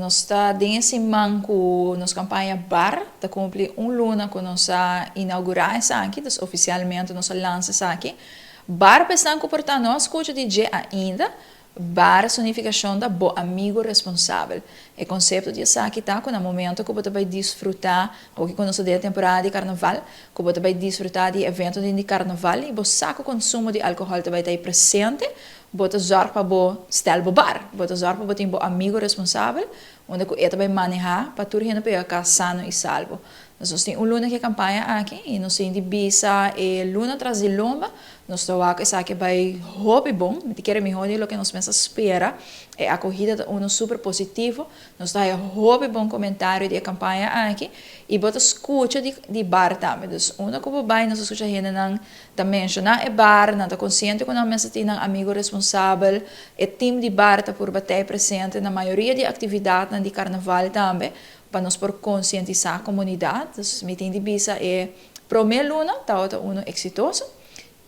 Nos ta den siman ku nos kampaña BAR ta kumpli un luna ku nos a inougurá esaki, dus ofisialmente nos a lansa esaki. BAR, pa esnan ku por ta no a skucha di dje ainda, BAR su nifikashon ta "Bo Amigu Responsabel". E konsepto di esaki ta ku na momento ku bo ta bai disfrutá, òf ku nos den temporada di karnaval, ku bo ta bai disfrutá di evento di karnaval i bo sa ku konsumo di alkohòl ta bai ta presente, bo ta zorg pa bo stel bo BAR, bo ta zorg pa bo tin bo amigu responsabel, unda ku e ta bai manehá pa tur hende por yega kas sano i salvo. Nos tin un luna ku e kampaña aki i nos tin di bisa e luna tras di lomba, nos ta wak esaki bai hopi bon, mi ta kere mihó di loke nos mes a spera. E akohida ta uno super positivo, nos ta haya hopi bon komentario di e kampaña aki i bo ta skucha di BAR tambe. Dus unda ku bo bai, nos ta skucha hendenan ta menshoná e BAR, nan ta konsiente ku nan mester tin nan amigu responsabel, e team di BAR ta purba t'ei presente na mayoria di aktividatnan di karnaval tambe, pa nos por konsientisá komunidat. Dus mi tin di bisa e promé luna tabata uno eksitoso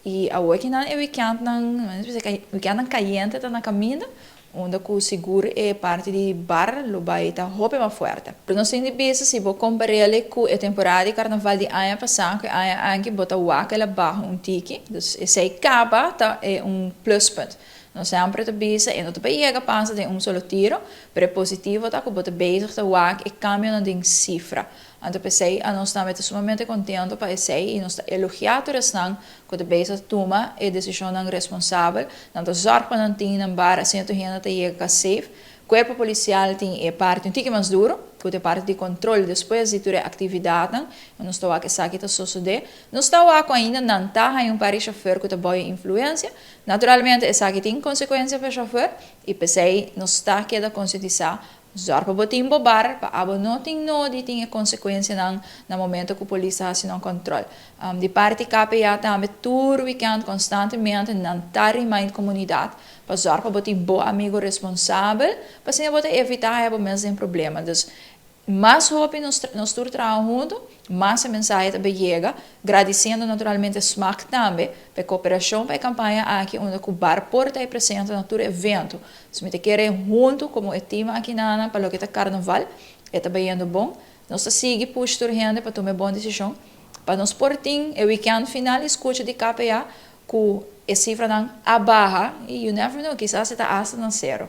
i awor ku nan e weekendnan kayente ta na kaminda, unda ku sigur e parti di BAR lo bai ta hopi mas fuerte. Pero nos tin di bisa, si bo kompar'é ku e temporada di karnaval di aña pasá ku e aña aki, bo ta wak el a baha un tiki, dus esei kaba ta e un pluspunt. Nos semper ta bisa, e no ta bai yega pasa den un solo tiro, pero e positivo ta ku bo ta bezig ta wak e kambionan den sifra. Anto p'esei nos tambe ta sumamente kontentu pa esei i nos ta elogiá tur esnan ku ta bezig ta tuma e desishonnan responsabel. Nan ta zòrg pa nan tin nan BAR, asina tur hende ta yega kas safe. Kuerpo polisial tin e parti un tiki mas duru, ku ta e parti di kontrol despues di tur e aktividatnan. Nos ta wak esaki ta sosodé. Nos ta wak ku ainda nan ta haña un par di shofèr ku ta bou e influensia. Naturalmente esaki tin konsekuensia pa e shofèr i p'esei nos ta keda konsientisá: zòrg pa bo tin bo BAR, pa abo no tin nodi tin e konsekuensianan na momento ku polis ta hasi nan kòntròl. Di parti KPA tambe tur wikènt konstantemente nan ta remind komunidat pa zòrg pa bo tin bo amigu responsabel, pa asina bo ta evitá haña bo mes den problema. Dus mas hopi nos tur traha huntu, mas e mensahe ta yega, gradisiendo naturalmente SMAC tambe pa e kooperashon pa e kampaña aki, unda ku BAR por ta presente na tur evento. So mi ta kere huntu komo e team aki na pa loke ta karnaval, e ta bayendo bon. Nos ta sigui push tur hende pa tuma bon desishon, pa nos por tin e weekend final i skucha di KPA ku e sifranan a baha i you never know, kisas ta hasta na sero.